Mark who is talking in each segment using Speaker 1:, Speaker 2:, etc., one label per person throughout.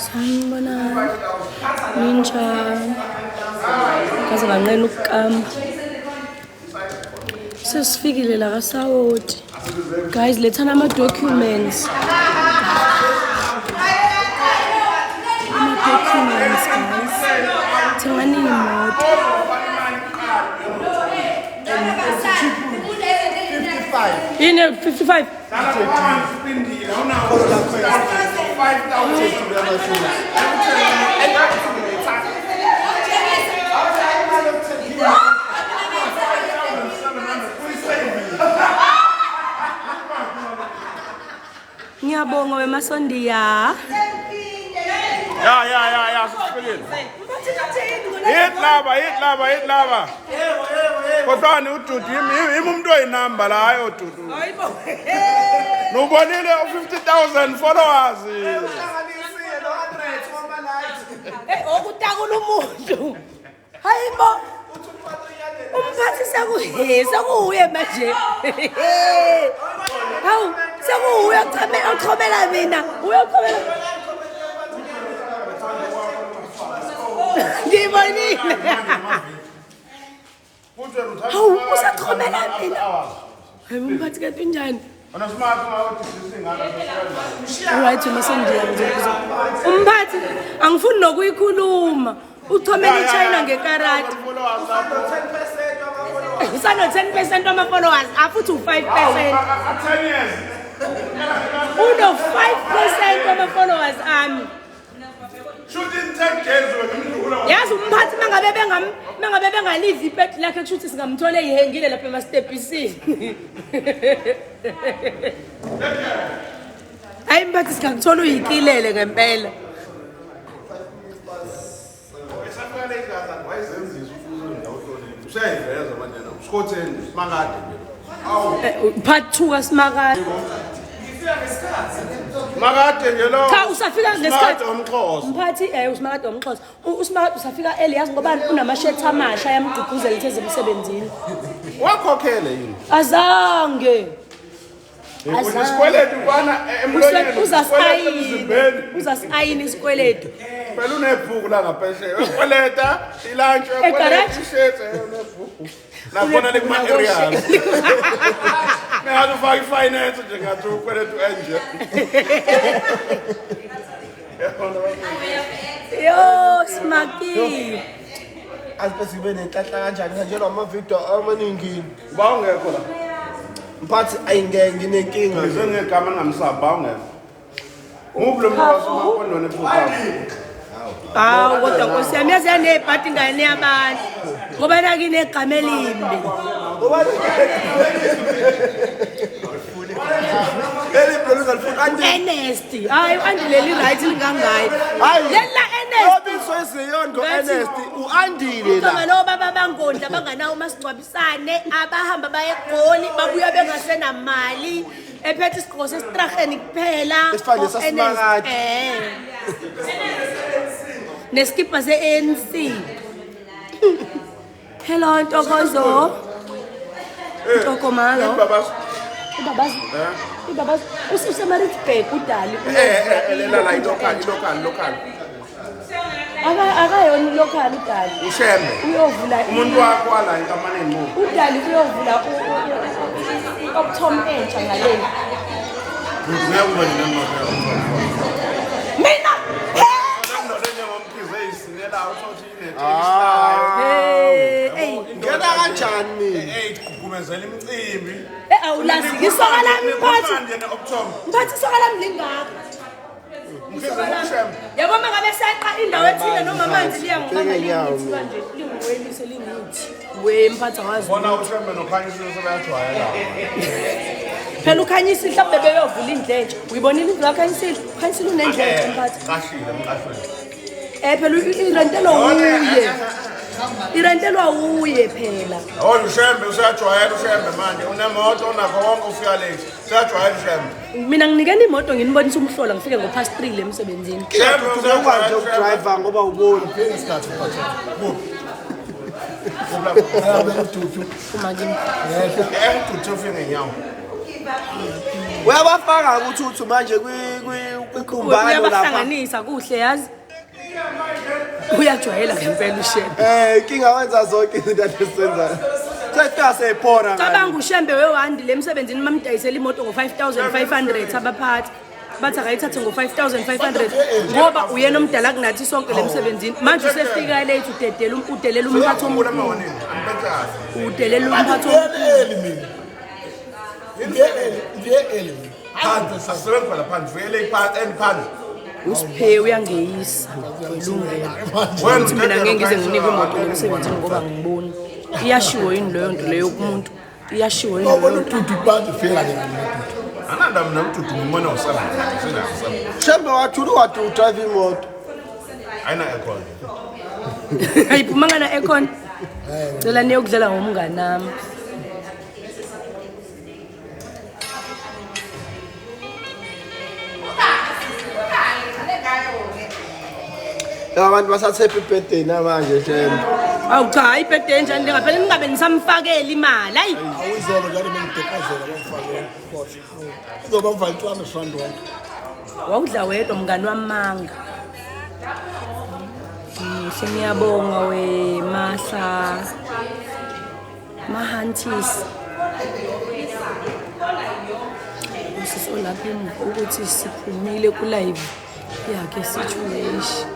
Speaker 1: Sanibonani. Ninjani? Ngaze nganqena ukukamba. Sesifikile la kaSawoti. Guys, lethani ama-documents. Ama-documents, guys. Thengani imoto. Yini 55? Ngiyabonga wemasondiya.
Speaker 2: Ya ya ya ya sisifikile. Hit laba, hit laba, hit laba. Kodwa uDudu yimi yimi umuntu oyinamba la hayi oDudu. Nubonile u50,000 followers.
Speaker 1: Hey, okutakula umuntu. Hayibo. Umphathi sekuhe sekuwuye manje. Hawu, sekuwuye ochomela ochomela mina. Uyochomela. Ngibonile. Hawu, usachomela mina. Hayi umphathi kanti unjani? Right masendiya umphathi angifuni nokuyikhuluma uchomela iChina ngekarate usano 10% wama-followers afuthi u-5% uno-5% wama-followers ami. Yazi umphathi mangabe bengam mangabe bengalidli ipeti lakhe kusho ukuthi singamthola eyihengile lapha emastebhisini. Hayi mphathi singakuthola uyikilele ngempela.
Speaker 2: Useyiveza manje na usikhotheni simakade nje.
Speaker 1: Part 2 kaSimakade.
Speaker 2: Makade nje lo.
Speaker 1: Cha usafika ngesikhathi.
Speaker 2: Simakade womxhosa.
Speaker 1: Mphathi uSimakade womxhosa. USimakade usafika early yazi ngoba unamashethi amasha ayamgqugquzela ukuthi eze emsebenzini.
Speaker 2: Wakhokhele yini?
Speaker 1: Azange.
Speaker 2: Isikweletu kwana emlonyeni.
Speaker 1: Uzasayina.
Speaker 2: Emzimbeni.
Speaker 1: Uzasayina isikweletu.
Speaker 2: Phela unebhuku la ngaphesheya. Uyakweleta ilantshi uyakweleta
Speaker 1: Egarage?
Speaker 2: ishethi unebhuku. Nakhona likuma areas. Ngathi ufaka i-finance nje ngathi ukweletu enje.
Speaker 1: Yo, Smaki.
Speaker 3: Azibe sibe nenhlanhla kanjani ngihanjelwa amavidiyo amaningi.
Speaker 2: Uba ungekho la.
Speaker 3: Mphathi ayingeke nginenkinga.
Speaker 2: Ngizwe ngegama ningamsaba ba ungekho. Muphi lo muntu wasemampondweni ephupha?
Speaker 1: Hawu kodwa Nkosi yami yaze yanebhadi ingane yabantu. Ngoba naki negama elimbi.
Speaker 3: Leli bro lizalifuna andi.
Speaker 1: Ernest. Hayi u-Andile li right lingangayi.
Speaker 3: Hayi.
Speaker 1: Lela Ernest.
Speaker 3: Yobiso esiyondo
Speaker 1: Ngathi-
Speaker 3: Ernest uandile
Speaker 1: Igama
Speaker 3: la.
Speaker 1: lo baba bangondla abanganawo umasingcwabisane abahamba baye eGoli babuya bengasenamali ephethe isigqoko sesitraheni kuphela.
Speaker 3: Esifana
Speaker 1: O-
Speaker 3: nesasimakade.
Speaker 1: Ernest, eh. Neskipa se-ANC. Hello Ntokozo. Ntokomalo.
Speaker 2: Babazi.
Speaker 1: Ibabazi. Ibabazi. UseMaritzburg uDali.
Speaker 2: Lela la ilocal ilocal local.
Speaker 1: Akayona ilocal uDali.
Speaker 2: Ushembe.
Speaker 1: Uyovula
Speaker 2: Umuntu wakho wala inkampani mu.
Speaker 1: uDali uyovula i-Optom entsha ngaleni.
Speaker 2: Ngeke ube nenomoto.
Speaker 1: Mina
Speaker 2: Ndoda njengomkhize isinela uthothi
Speaker 1: Hey, ey,
Speaker 3: Ngena kanjani mina?
Speaker 2: Hey, gugumezela imicimbi.
Speaker 1: eh awulazi isoka lami mphathi.
Speaker 2: Manje ne-Optom.
Speaker 1: Mphathi isoka lami lingaka.
Speaker 2: Mkhize ushembe.
Speaker 1: Yabo mangabe seqa indawo ethile noma amanzi liyangibamba
Speaker 3: Ngenyawo
Speaker 1: lingithi kanje lingiwelise lingithi. We mphathi awazi.
Speaker 2: Bona ushembe nokhanyisile sebeyajwayela.
Speaker 1: Phela ukhanyisile mhlawumbe beyovula indletshe. Uyibonile indlu kakhanyisile? Ukhanyisile unendletshe mphathi.
Speaker 2: Qashile emqashweni.
Speaker 1: Phela irentelwa uye. Irentelwa uye phela.
Speaker 2: Yabona ushembe useyajwayela ushembe manje unemoto unakho konke ufika late. Useyajwayela ushembe.
Speaker 1: Mina nginikeni imoto nginibonisa umhlola ngifike ngo past 3 le emsebenzini.
Speaker 2: Shembe
Speaker 3: Ukwazi
Speaker 2: useyajwayela ushembe.
Speaker 3: ukudrive ngoba uboni.
Speaker 4: Isikhathi mphathi.
Speaker 2: Kuphi? Kuphi lapho?
Speaker 1: Uma kimi.
Speaker 2: Ududu ufike ngenyawo.
Speaker 3: Uyabafaka ukuthi manje kwikumbano lapha.
Speaker 1: Uyabahlanganisa kuhle yazi. Uyajwayela ngempela uShembe.
Speaker 3: Inkinga wenza zonke izinto asenzayo. Sefika seyiphora.
Speaker 1: Cabanga uShembe wewandi le emsebenzini mamdayisela imoto ngo-5500 abaphathi. Bathi akayithathe ngo-5500 ngoba uyena omdala kunathi sonke le msebenzini. Manje usefika late udedela udelela umphathi omkhulu. Udelela umphathi omkhulu.
Speaker 2: Asisebenzi khona phandle, vele phandle.
Speaker 1: Usiphe uyangeyisa welungelo. Ukuthi mina ngeke ngize nginike imoto lemsebenzini ngoba ngiboni. Iyashiwo yini leyo nto leyo kumuntu? Iyashiwo yini leyo nto?
Speaker 2: Ananda mina ududu ngimona usala.
Speaker 3: Shembe wathula wathi udrive imoto.
Speaker 2: Ayina aircon.
Speaker 1: Ayiphumanga na aircon. Cela niyokudlala ngomngani nami.
Speaker 3: Abantu basathi happy birthday namanje Shembe.
Speaker 1: Awu cha, hayi birthday enjani le ngaphela ningabe nisamfakela imali. Hayi.
Speaker 4: Awuyizolo njalo bengidekazela bamfakela kodwa. Izoba mva 200 rand wonke.
Speaker 1: Wawudla wedwa mngani wamanga. Ngihle ngiyabonga we Mahla. Mahantis. Usisi olapha emuva ukuthi siphumile ku live yakhe situation.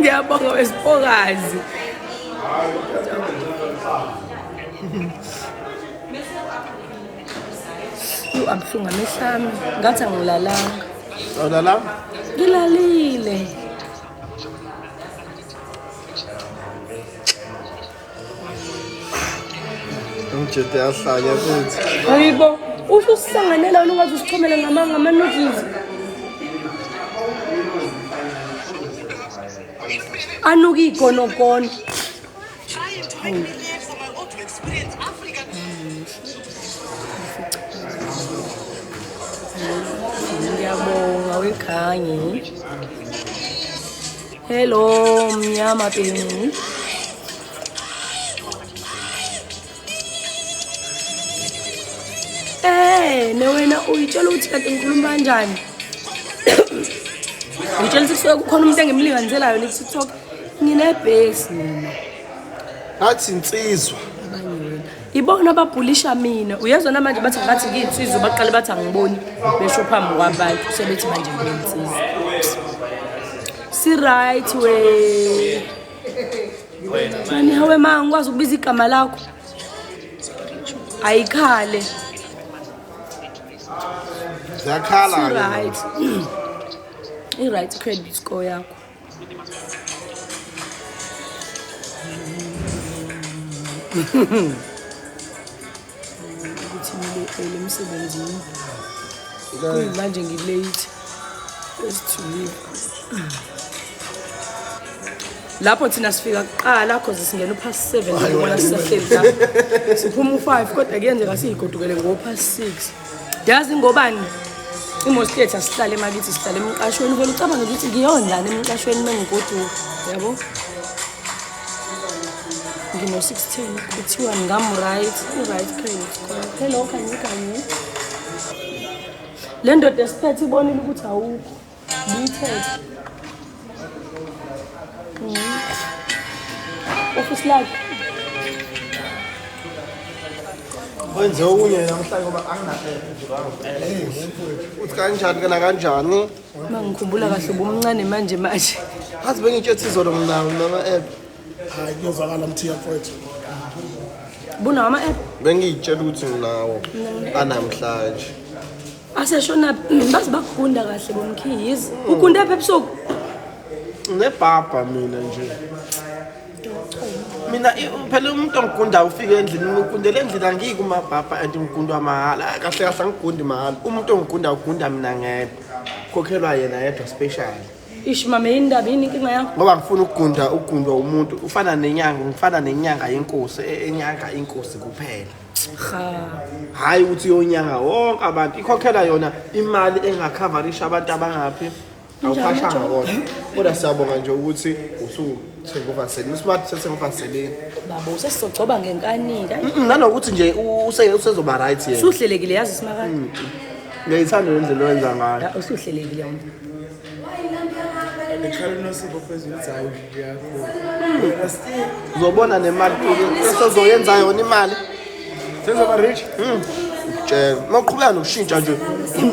Speaker 1: Ngiyabonga wesipokazi. Yo abuhlungu amehlami ngathi angilalanga.
Speaker 3: Awulalanga?
Speaker 1: Ngilalile.
Speaker 3: Umjede yahlanya futhi.
Speaker 1: Hayibo, usho usisanganela wena ungaze usichomele ngamanga ama-noodles. Anuka igonogono. Ngiyabonga wekhanye. Hello, mnyama peni. Ne wena uyitshela ukuthi kade ngikhuluma kanjani? Uyitshela ukuthi kusuke kukhona umuntu engimlinganiselayo ne-TikTok. Nginebhesi mina.
Speaker 3: Ngathi insizwa.
Speaker 1: Ibona ababhulisha mina. Uyezwa namanje bathi ngathi ngiyinsizwa baqale bathi angiboni besho phambi kwabantu sebethi manje ngiyinsizwa. Si right we. Mani hawe ma ngikwazi ukubiza igama lakho. Ayikhale.
Speaker 3: Ziyakhala.
Speaker 1: Si right. I right credit score yakho. Ukuthi ngile emsebenzini. Kuyimanje ngilate. First to leave. Lapho thina sifika kuqala cause singena upast 7 ngibona sisahleli la. Siphuma u5 kodwa kuyenzeka siyigodukele ngo past 6. Yazi ngobani? Imost yethu asihlale emakithi sihlale emqashweni vele ucabange ukuthi ngiyondlana emqashweni mengigoduka yabo. Ngino 610 kuthiwa ngam right, i right credit score. Hello kanye kanye. Le ndoda esiphethe ibonile ukuthi awukho. Buyithethe. Office lakhe.
Speaker 3: Wenze okunye namhlanje ngoba anginaphepha. Uthi kanjani kana kanjani?
Speaker 1: Mangikhumbula kahle ubumncane manje manje.
Speaker 3: Hazi bengitshethe izolo nginawo nama app.
Speaker 4: Hayi kuyozwakala Mthiya mfowethu.
Speaker 1: Bunawo ama app
Speaker 3: Bengiyitshela ukuthi nginawo anamhlanje.
Speaker 1: aseshona bazi bakugunda kahle bomkhizi. Ugunda phi ebusuku?
Speaker 3: Nebhabha mina nje. Mina phela umuntu ongigunda ufike endlini ngigundele endlini angiki kumabhabha and ngigundwa mahhala. Kahle kahle angigundi mahhala. Umuntu ongigunda ugunda mina ngedwa. Khokhelwa yena yedwa special.
Speaker 1: Ish mama indaba yini inkinga yakho?
Speaker 3: Ngoba ngifuna ukugunda ugundwa umuntu ufana nenyanga ngifana nenyanga yenkosi enyanga inkosi kuphela.
Speaker 1: Cha.
Speaker 3: Hayi ukuthi yonyanga wonke abantu ikhokhela yona imali engakhavarisha abantu abangaphi. Awuphashanga kodwa. Kodwa siyabonga nje ukuthi usuthenga uvaseline. Usmart usethenga uvaseline.
Speaker 1: Baba usesizogcoba ngenkanike.
Speaker 3: Nanokuthi nje usezoba right yena.
Speaker 1: Usuhlelekile yazi simakade.
Speaker 3: Ngiyayithanda le ndlela owenza ngayo.
Speaker 1: Ya usuhlelekile wena.
Speaker 3: Uzobona nemali esozoyenza yona imali.
Speaker 2: Sezoba rich.
Speaker 3: Tshela. Mawuqhubeka nokushintsha nje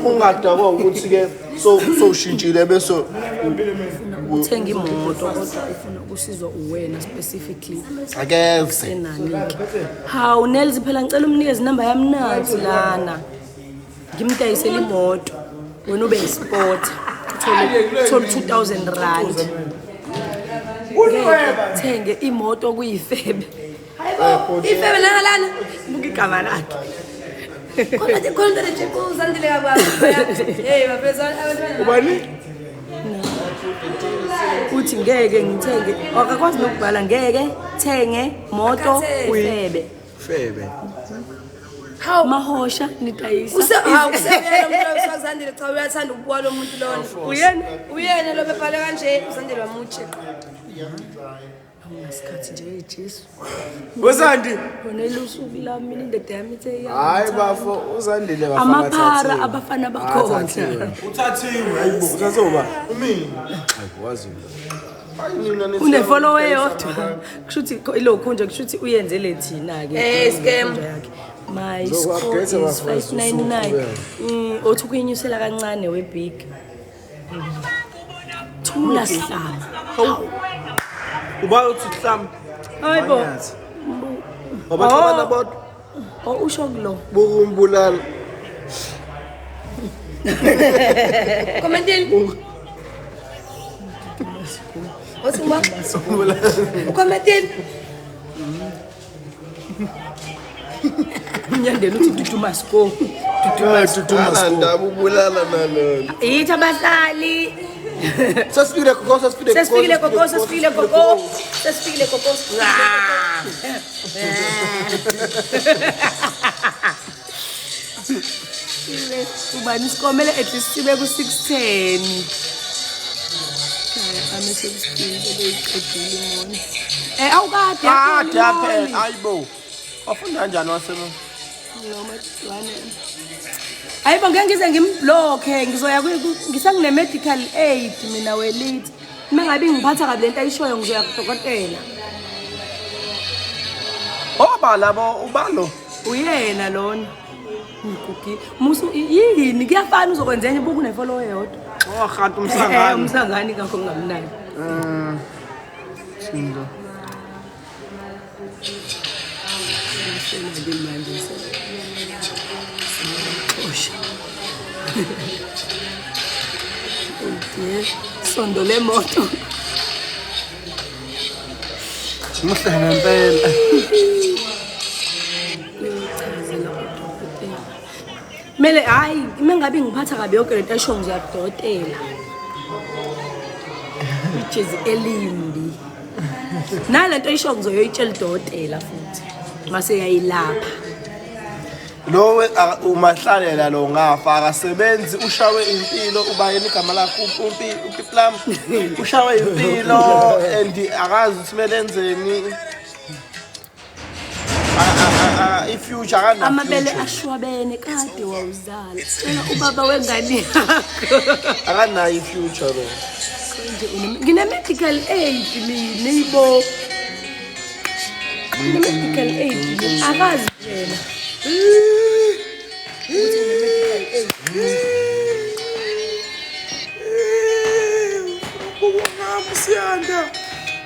Speaker 3: ungadakwa ukuthi ke so sowushintshile bese
Speaker 1: Uthenga imoto kodwa ufuna ukusizwa uwena specifically.
Speaker 3: akeze.
Speaker 1: Enani-ke. Hawu Nels phela ngicela umnikeze inamba yami nansi lana. Ngimdayisele imoto. Wena ube yisport. Uthole 2000 rand. Ngeke Thenge imoto kuyifebe.
Speaker 5: Hayibo, ifebe lana lana.
Speaker 1: Buka igama lakhe.
Speaker 5: Khona khona into nje uzandile kakwami. Hey bafethu abantwana.
Speaker 2: Ubani?
Speaker 1: Uthi ngeke ngithenge. Akakwazi nokubhala ngeke thenge moto
Speaker 5: Akathenge.
Speaker 1: kuyifebe.
Speaker 3: Febe.
Speaker 5: Hawu.
Speaker 1: Mahosha nidayisa.
Speaker 5: Use hawu useyena umuntu wazandile cha uyathanda ukubuka lo muntu lona.
Speaker 1: Uyena
Speaker 5: Uyena lo bebhale kanje uzandile wamutshe.
Speaker 1: Awunasikhathi nje Jesu.
Speaker 2: Wesandi.
Speaker 1: Wona lusuku lami mina indoda yami ithe ya.
Speaker 6: Hayi bafo uzandile bafo
Speaker 1: Amaphara abafana bakhona.
Speaker 2: Uthathiwe hayibo.
Speaker 6: Uthathiwe uba?
Speaker 3: Umina.
Speaker 6: Hayi wazi.
Speaker 1: Une-follower eyodwa. Kusho ukuthi ilokhu nje kusho ukuthi uyenzele thina ke.
Speaker 5: Eh, scam.
Speaker 1: My
Speaker 6: Uzoku-update
Speaker 1: score is
Speaker 6: bafo,
Speaker 1: 599. Othi ukuyinyusela kancane we big. Thula sihlama.
Speaker 3: Uba uthi hlam.
Speaker 1: Hayibo.
Speaker 3: Wabaxabana bodwa.
Speaker 1: Oh usho kulo.
Speaker 3: Bukumbulala.
Speaker 5: Commentile. Uthi ngwa? Ucommentile.
Speaker 1: Unyandeni uthi dudu must go. Dudu must go.
Speaker 3: Ndaba ubulala nalona.
Speaker 1: Yithi abahlali.
Speaker 3: Sesifikile gogo, sesifikile gogo.
Speaker 1: Sesifikile gogo, sesifikile gogo. Sesifikile gogo. Ubani sikomele at least sibe ku 610. Khaya ame sekusikile sebeyiqedile imoni. Eh awukade
Speaker 3: Kade yaphela. Hayibo. Wafunda kanjani wasebe?
Speaker 1: Noma one. Hayibo ngeke ngize ngimblocke ngizoya ngisangine medical aid mina welithi. Uma ngabe ngiphatha kabi lento ayishoyo ngizoya kudokotela.
Speaker 3: Oba labo ubalo.
Speaker 1: Uyena lona. Ngigugi. Musu yini kuyafana uzokwenza enye buku nefollow eyodwa.
Speaker 3: Oh khanti umsangano.
Speaker 1: Umsangani ngakho ngingamnaki.
Speaker 3: Sindo.
Speaker 1: Senake manje Osha. Oh dear. Sondo lemoto.
Speaker 3: Muhle ngempela.
Speaker 1: Uyochazela udokotela. Mele hayi uma ngabe ngiphatha kabi yonke lento esho ngizoya kudokotela. Ijezi elimbi. Nalento esho ngizoyoyitshela udokotela futhi. Mase yayilapha.
Speaker 3: Lo umahlalela lo ngafa akasebenzi ushawe impilo uba yena igama lakhe umpi uPiplam ushawe impilo and akazi ukuthi kumele enzeni. I-future akana
Speaker 1: Amabele
Speaker 3: future.
Speaker 1: ashwabene kade wawuzala. Cela ubaba wengane yakho.
Speaker 3: Akanayo i-future lo.
Speaker 1: Nje ngine medical aid mina ibo. Ngine medical aid mina akazi yena. Ukuthi ngine medical aid.
Speaker 2: Ukubukwa ngami usiyanda.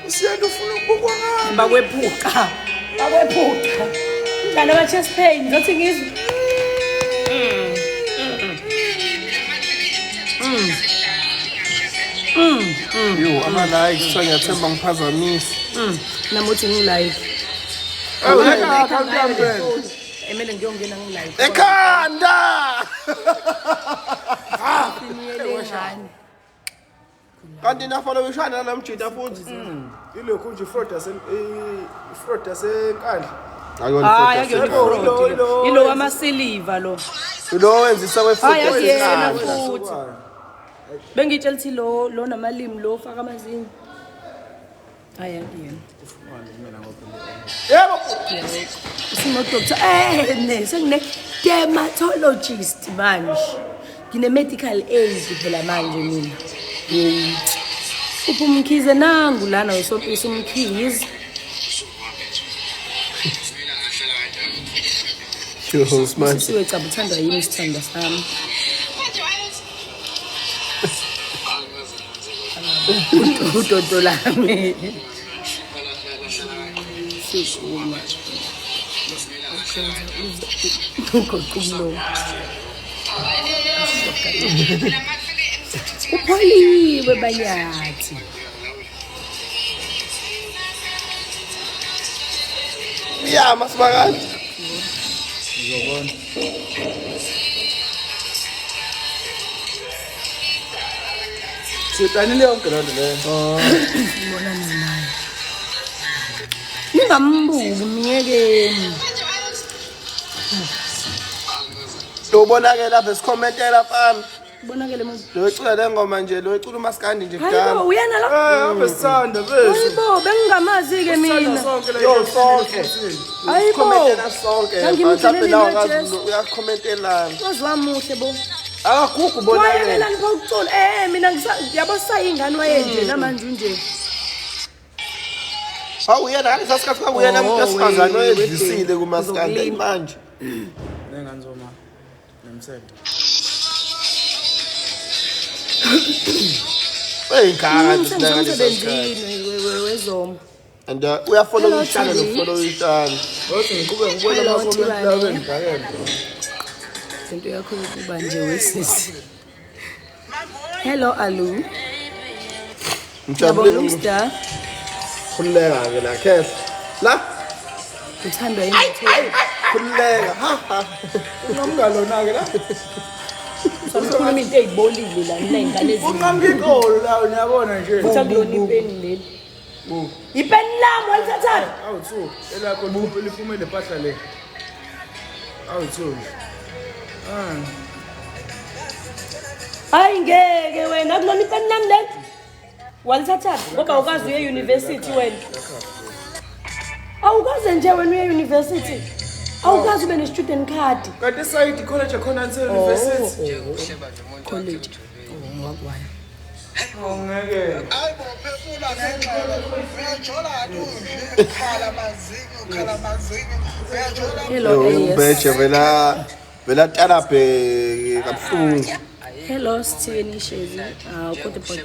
Speaker 2: Usiyanda ufuna ukubukwa ngami.
Speaker 1: Bakwephuka. Bakwephuka. Njani ama chest pain ngizothi ngizwe.
Speaker 3: Yo ama-likes kuthiwa ngiyathemba ngiphazamisa.
Speaker 1: Nami uthi ngilike.
Speaker 2: Awuleka account yami phela.
Speaker 1: Emele ngiyongena ngilike.
Speaker 3: Ekhanda!
Speaker 1: Siniyele ngane.
Speaker 3: Kanti nafollowishana namjita futhi.
Speaker 6: Ilokhu nje ifraud yase ifraud yasenkandla.
Speaker 1: Hayi akuyona ifraud lo. Ilo wamasiliva lo.
Speaker 3: Lo wenzisa
Speaker 1: Hayi
Speaker 3: kwe-fraud
Speaker 1: akuyena
Speaker 3: yasenkandla.
Speaker 1: futhi. Bengitshela ukuthi lo lo namalimi lo ufaka amazinyo. Hayi akuyena.
Speaker 3: Yebo.
Speaker 1: Sino-doctor ne sengine dermatologist manje. Ngine medical aid phela manje mina. Yeyi. Uphi uMkhize nangu lana wesompisi uMkhize.
Speaker 3: Yo, smart.
Speaker 1: Sisiwe cha uthandwa yimi isithandwa sami. Udodo lami. Sukuma. Ugoqa umlomo. Upholiwe banyathi.
Speaker 3: Ya, masibakade.
Speaker 6: Sitanile yonke loo nto leyo.
Speaker 1: Ngibonana naye. Ningambuki myekeni.
Speaker 3: Ubonakele lapha esikhomentela mfana.
Speaker 1: Bonakele manje.
Speaker 3: Lo ecula le ngoma nje, lo ecula umaskandi nje
Speaker 1: Hayibo
Speaker 3: kudala.
Speaker 1: uyena la.
Speaker 6: Eh, ave sithanda bese.
Speaker 1: Hayibo bengingamazi ke mina.
Speaker 6: Sonke la.
Speaker 3: Yo sonke.
Speaker 1: Hayibo.
Speaker 3: Sikhomentela sonke.
Speaker 1: Ngangimgcinele
Speaker 3: Mhlawumbe nawe
Speaker 1: noJesu.
Speaker 3: akazi uyakhomentelana.
Speaker 1: Wazi wamuhle bo.
Speaker 3: Akagugu bonakele.
Speaker 1: Wayekelani pho ukucula? Mina yabo sayingane wayenje namanje unje.
Speaker 3: Hawu uyena ngalesa sikhathi kwakuyena umuntu
Speaker 1: Oh,
Speaker 3: wesifazane
Speaker 1: we-
Speaker 3: oyedlisile
Speaker 1: we-
Speaker 3: kumaskandi
Speaker 1: ngizokulima.
Speaker 3: manje.
Speaker 6: Nengane zoma. Nemsele.
Speaker 3: Eyingaka nje ngalesa sikhathi.
Speaker 1: Sengisemsebenzini wezoma.
Speaker 3: And uyafollow
Speaker 1: Hello,
Speaker 3: ishana
Speaker 1: Thandi.
Speaker 3: nofollow ishana.
Speaker 6: Othi ngiqhubeke ngibone
Speaker 1: Hello,
Speaker 6: ama-comment
Speaker 1: Thibane.
Speaker 6: lawo engibhakele.
Speaker 1: Into yakho yokuba nje wesisi. Hello Alu.
Speaker 3: Ngijabule
Speaker 1: Ngiyabonga Mr.
Speaker 3: Khululeka ke la khehla. La
Speaker 1: Uthandwa yini?
Speaker 3: khululeka. Ha ha.
Speaker 6: Unqamuka lona-ke la.
Speaker 1: Ukhuluma into ezibolile la mina ingane ezinhle.
Speaker 6: Unqamuka iqolo la niyabona nje.
Speaker 1: Uthakulona ipeni leli. Ipeni lami walithathaphi?
Speaker 6: Awu two, elakho liphume lepahla le. Awu two nje. Ah.
Speaker 1: Hayi ngeke wena akulona ipeni lami leli. Walithathaphi? Ngoba awukaze uye university wena. Awukaze nje wena uye university. Awukaze ube ne-student card.
Speaker 6: Kanti esayidi college akhona nse university.
Speaker 1: College. Oh, wakwayo.
Speaker 6: Ngeke.
Speaker 4: Hayi bo phefumula ngenxeba uyajola kanti unje khala amazinyo khala amazinyo uyajola.
Speaker 1: Hello, AS.
Speaker 3: Ubeje vela vela talabhe kabuhlungu.
Speaker 1: Hello, Sithini Shezi. Ah, kodwa bhaki.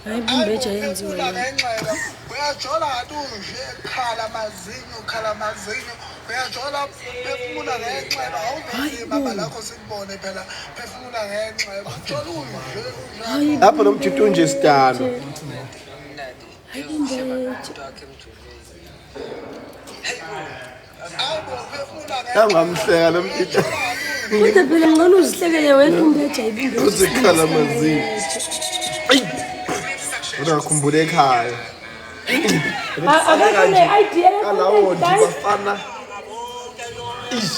Speaker 1: Hayi bumbeja yenziwe.
Speaker 4: Phefumula ngenxeba uyajola kanti unje khala amazinyo khala amazinyo uyajola phefumula ngenxeba awuvezi baba lakho sikubone phela phefumula ngenxeba ujola unje unje.
Speaker 3: Lapho lo mjito unje sidalo.
Speaker 1: Hayi bumbeja.
Speaker 4: Hayi bo phefumula ngenxeba
Speaker 3: Yangamhleka lo mjito.
Speaker 1: Kodwa phela ngcono uzihlekele wedwa umbeja ayibumbeja.
Speaker 3: Uzikhala amazinyo. Ayi. Uyakhumbula ekhaya.
Speaker 1: Akekho ne-idea
Speaker 3: Kalawo nje bafana. Ish.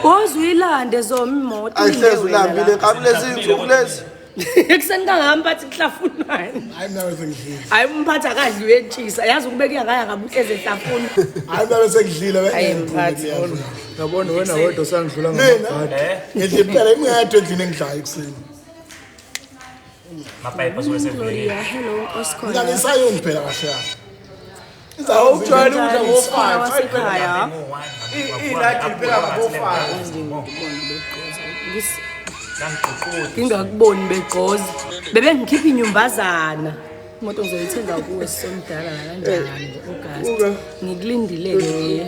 Speaker 1: Woze uyilande zoma imoto.
Speaker 3: Ayihlezi ulambile kabi lezi insuku lezi.
Speaker 1: Ekuseni kangaka mphathi kuhlafunwani.
Speaker 4: Hayi mina sengidlile.
Speaker 1: Hayi umphathi akadli uyetshisa. Yazi ukube kuyangaya ngabe uhlezi ehlafuna.
Speaker 4: Hayi mina sengidlile.
Speaker 1: Hayi mphathi.
Speaker 6: Yabona wena wedwa usangidlula
Speaker 4: Mina
Speaker 6: ngamabhadi.
Speaker 4: ngidla impela ingedwa endlini engidlayo ekuseni.
Speaker 7: Mapayipi asuke sevulekile.
Speaker 1: Gloria, hello Oscar.
Speaker 4: Mina ngisayoni phela kahle kahle.
Speaker 6: Awujwayele ukudla ngo-five.
Speaker 1: Wasekhaya.
Speaker 6: Iladi liphela ngabo-five.
Speaker 1: Ngingakuboni begqoza. Bebengikhipha inyumbazana. Imoto ngizoyithenga kuwe sisomdala kanjani ngo-August. Ngikulindile ke.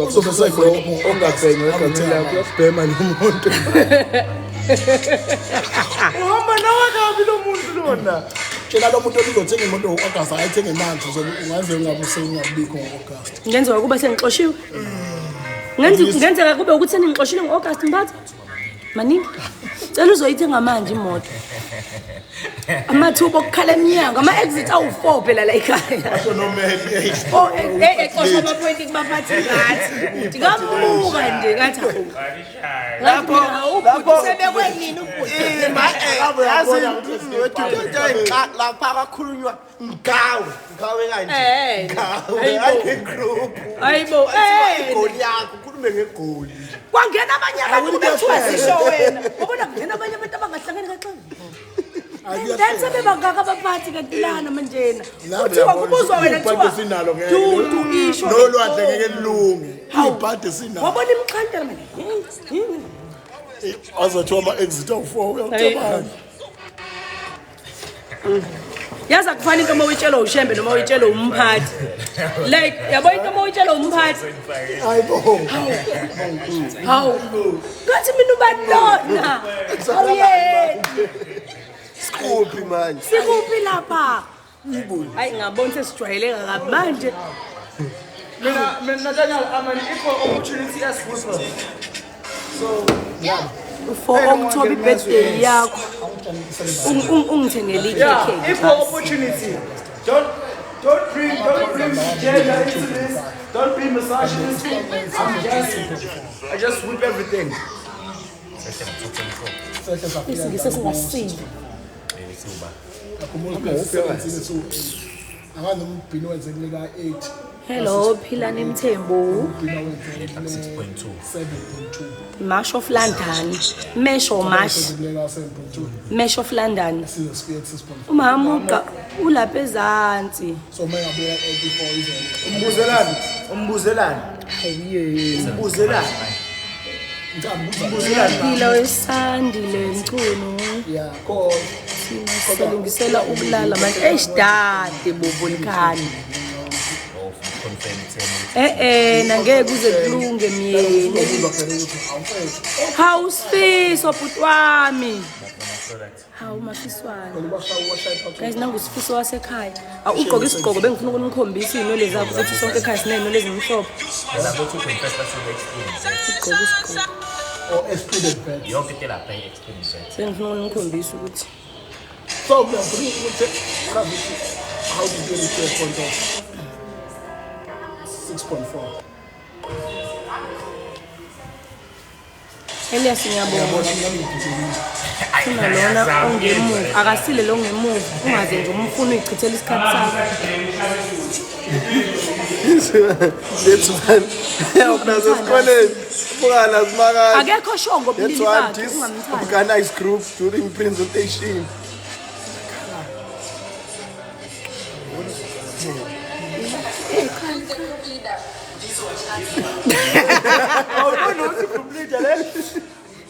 Speaker 4: Uzobe sekhona
Speaker 6: Ongabhenywa egameni lakho uyabhema lo muntu. Uhamba nawe kabi lo muntu lona.
Speaker 4: Tshela lo muntu ozothenga imoto ngo-August ayithenge manje uzobe ungaze ungabe usengabikho ngo-August.
Speaker 1: Ngenzeka kuba sengixoshiwe. Ngenzeka kube ukuthi seningixoshile ngo-August mphathi. Maningi. Cela uzoyithenga manje imoto. Amathuba okukhala emnyango, ama-exit awu-4 phela la ekhaya. Oh, exosha amaphoyinti kubaphathi ngathi. Ndingambuka nje ngathi hawu. Ngathi mina hawu bhuti sebekwe nini ubhuti?
Speaker 3: Yazi lapha kwakhulunywa ngawe ngawe kanje
Speaker 1: Eh.
Speaker 3: ngawe
Speaker 1: Hayibo.
Speaker 3: ayigroup
Speaker 1: Hayibo, eh.
Speaker 3: igoli yakho ukhulume ngegoli.
Speaker 1: Kwangena abanye abantu bethiwa sisho wena. Ubona kungena abanye abantu abangahlangani kaxele. Then sebebangaka abaphathi kanti lana manjena. Kuthiwa kubuzwa wena
Speaker 7: Ibhadi sinalo
Speaker 1: kuthiwa
Speaker 7: ngeke.
Speaker 1: dudu isho.
Speaker 7: Nolwandle ngeke lilunge.
Speaker 1: Hawu.
Speaker 7: Ibhadi sinalo.
Speaker 1: Wabona imixhantela manje.
Speaker 7: Azothiwa ama-exit awu-4 uyawucabanga.
Speaker 1: Yazi akufani into uma uyitshelwa ushembe noma uyitshelwa umphathi. Like yabo into uma uyitshelwa umphathi.
Speaker 7: Hayibo.
Speaker 1: Hawu. Ngathi mina ubani lona? Awuyena.
Speaker 3: Sikuphi manje?
Speaker 1: Sikuphi lapha? Hayi ngabona sesijwayeleka kabi manje.
Speaker 6: Mina Nathaniel, I'm an equal opportunity as whipper. So
Speaker 1: For October birthday yakho. Ungithengele
Speaker 6: yeah,
Speaker 1: ikhekhe.
Speaker 6: equal opportunity. Don't bring gender into this. Don't be misogynistic. I just whip everything.
Speaker 1: Isingisi esingasile.
Speaker 4: Akanombhino wenze kule ka-8.
Speaker 1: Hello, Philani Mthembu.
Speaker 4: Umbhino wenze kule 7.2.
Speaker 1: Mash of London. Mesh or mash.
Speaker 4: Kule ka-7.2.
Speaker 1: Mesh of London.
Speaker 4: Size sifike ku-6.4.
Speaker 1: Umama uqa ulapha ezansi.
Speaker 4: So uma engabuya 84 izolo.
Speaker 6: Umbuzelani, umbuzelani, umbuzelani.
Speaker 4: Ngicabanga
Speaker 1: Phila wesandile Mchunu.
Speaker 4: Yeah, cause
Speaker 1: Thina silungisela ukulala manje. Eish dade bobo likhani. Eh nangeke kuze kulunge myeni.
Speaker 4: ubuza phela ukuthi awumfethu.
Speaker 1: Hawu Sifiso bhuti wami. Hawu mafiswana.
Speaker 4: Ubashaya ubashaya iphathi.
Speaker 1: Guys nangu Sifiso wasekhaya. Awu ugqoke isigqoko bengifuna ukunikhombisa iy'nwele zakho ukuthi sonke ekhaya siney'nwele ezimhlophe. Ugqoke isigqoko.
Speaker 4: Or excluded VAT.
Speaker 8: Yonke into lapha i-excluded VAT.
Speaker 1: Bengifuna ukunikhombisa ukuthi
Speaker 4: So mina ngifuna ukuthi chaza ukuthi how did you reach a point of 6.4?
Speaker 1: Elias ngiyabonga.
Speaker 4: Yabona mina ngididekile.
Speaker 1: Funa lona ongemuva. Akasile lo ngemuva. Ungaze nje umfuna uyichithela isikhathi sakho.
Speaker 3: That's one. Help us esikoleni. Bukana simakade.
Speaker 1: Akekho sure
Speaker 3: That's
Speaker 1: ngobulili
Speaker 3: one
Speaker 1: bakhe ungamthandi.
Speaker 3: disorganized group during presentation.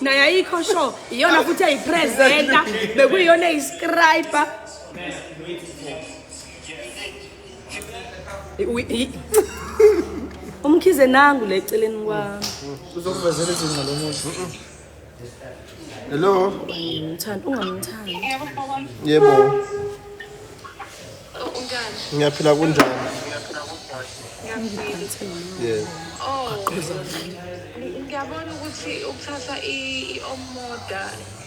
Speaker 1: Naye ayikho sure. Iyona futhi eyipresenter, bekuyiyona eyiscribe. Umkhize nangu le eceleni kwami.
Speaker 6: Uzokuvezela izinqa lo muntu.
Speaker 3: Hello.
Speaker 1: Ngimthanda, ungamthandi.
Speaker 3: Yebo. Ngiyaphila kunjani? Yebo.
Speaker 9: Oh, ngiyabona ukuthi ukuthatha i-omoda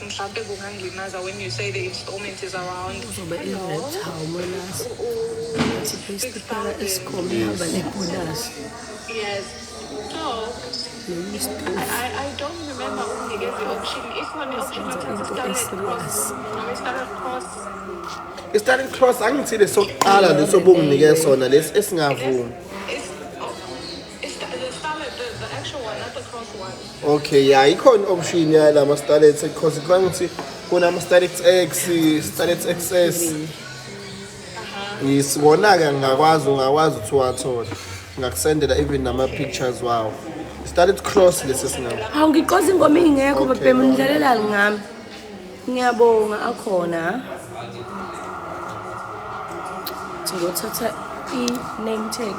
Speaker 9: mhlampe kungangilimaza when you say the installment is around
Speaker 1: Uzobe i-red hawu Athi best phela esikhombe ihamba nebonus.
Speaker 9: Yes. So I don't remember ukunikeza i-option. Ikhona i-option yokuthatha
Speaker 1: Into
Speaker 9: i-starlet
Speaker 1: e-serious.
Speaker 9: cross noma i-starlet cross.
Speaker 3: I-starting cross angithi lesokuqala leso bonginike sona lesi esingavumi.
Speaker 9: It's, oh, it's the starlet, the actual one, not the cross one.
Speaker 3: Okay, yeah, ikhona option yalama starlets because kwangithi kunama starlets X, starlets XS. Yes, wona ke ngingakwazi ungakwazi ukuthi uwathola. Ngakusendela even nama pictures wawo. Starlet cross lesi singavumi.
Speaker 1: Hawu ngiqoza ingoma ingekho
Speaker 3: Okay,
Speaker 1: babhemu nidlalelani ngami. Ngiyabonga akhona. Ngiyothatha i-name tag.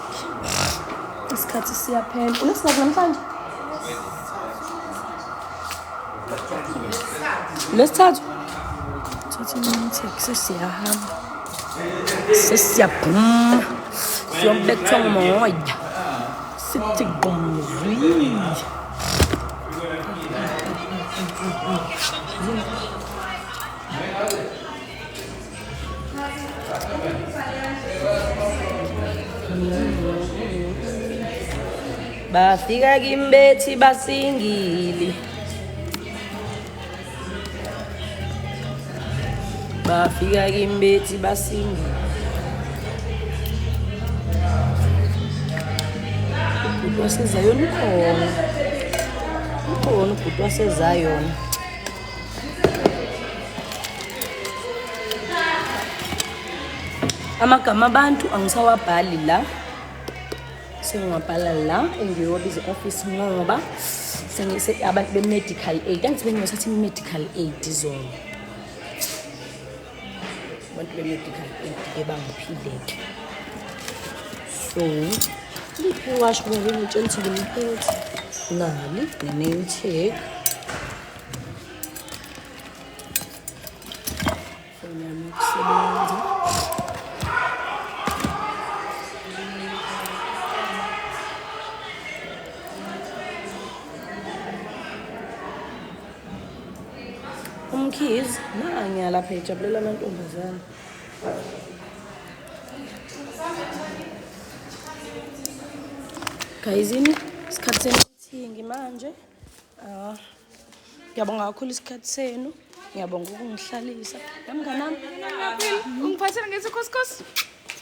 Speaker 1: Isikhathi siyaphela. Unesingaki namhlanje? Lesithathu. Thatha i-name tag sesiyahamba. Sesiyabhuma. Siyobethwa ngumoya. Sithi gqum zwi. Bafika kimi bethi basingili. Bafika kimi bethi basingili. Ubhuti waseZayoni ukhona. Ukhona ubhuti waseZayoni. Amagama abantu angisawabhali la. Sengiwabhala la engiyowabiza e-office ngoba sengise abantu be-medical aid. Angithi bengiyothatha i-medical aid izolo. Abantu be-medical aid ke bangiphile-ke. So, liphi iwashi ngoba ngitshela ukuthi ngiliphethe. Nali ne-name tag. Foni yami yokusebenza. Umkhize nanya lapha ejabulela amantombazane. Gayizini, isikhathi semithingi manje. Ah, ngiyabonga kakhulu isikhathi senu. Ngiyabonga ukungihlalisa. Mngani wami,
Speaker 10: Ungiphathele ngithi couscous?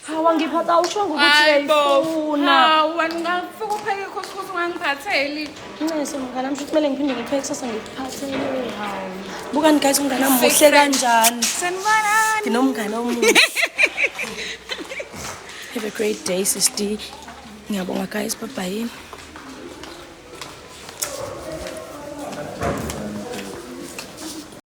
Speaker 1: Hawa ngiphatha awushongo ukuthi
Speaker 10: Hayi bo.
Speaker 1: uyayifuna.
Speaker 10: Hawu, wena ungafika upheke couscous ungangiphatheli.
Speaker 1: Ncese mngani wami, shuthi kumele ngiphinde ngipheke kusasa ngikuphathele. Hawu. Bukani guys, umngani wami muhle kanjani.
Speaker 10: Sanibonani.
Speaker 1: Nginomngani omuhle. Have a great day, sister. Ngiyabonga guys, bye bye.